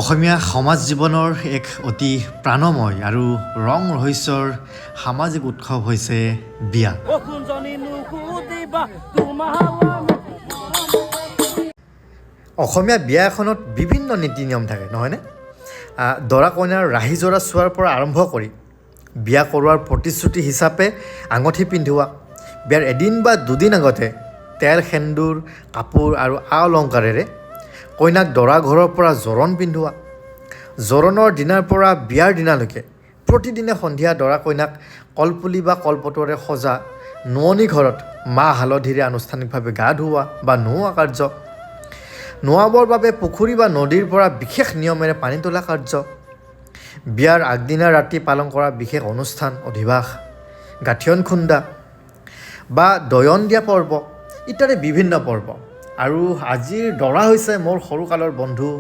অসমীয়া সমাজ জীৱনৰ এক অতি প্ৰাণময় আৰু ৰং ৰহস্যৰ সামাজিক উৎসৱ হৈছে বিয়া। অ কোনজনী নুসুধিবা তোমাৰ। অসমীয়া বিয়া এখনত বিভিন্ন নীতি নিয়ম থাকে, নহয়নে? দৰা কইনাৰ ৰাহি জৰা চোৱাৰ পৰা আৰম্ভ কৰি বিয়া কৰোৱাৰ প্ৰতিশ্ৰুতি হিচাপে আঙুঠি পিন্ধোৱা, বিয়াৰ এদিন বা দুদিন আগতে তেল, সেন্দুৰ, কাপোৰ আৰু আ অলংকাৰেৰে কইনাক দৰা ঘৰৰ পৰা জোৰোণ পিন্ধোৱা, জোৰোণৰ দিনাৰ পৰা বিয়াৰ দিনালৈকে প্ৰতিদিনে সন্ধিয়া দৰা কইনাক কলপুলি বা কলপটুৱাৰে সজা নোৱনি ঘৰত মাহ হালধিৰে আনুষ্ঠানিকভাৱে গা ধুওৱা বা নোওৱা কাৰ্য, নোৱাবৰ বাবে পুখুৰী বা নদীৰ পৰা বিশেষ নিয়মেৰে পানী তোলা কাৰ্য, বিয়াৰ আগদিনা ৰাতি পালন কৰা বিশেষ অনুষ্ঠান অধিবাস, গাঁঠিয়ন খুন্দা বা দয়ন দিয়া পৰ্ব ইত্যাদি বিভিন্ন পৰ্ব। আৰু আজিৰ দৰা হৈছে মোৰ সৰুকালৰ বন্ধু।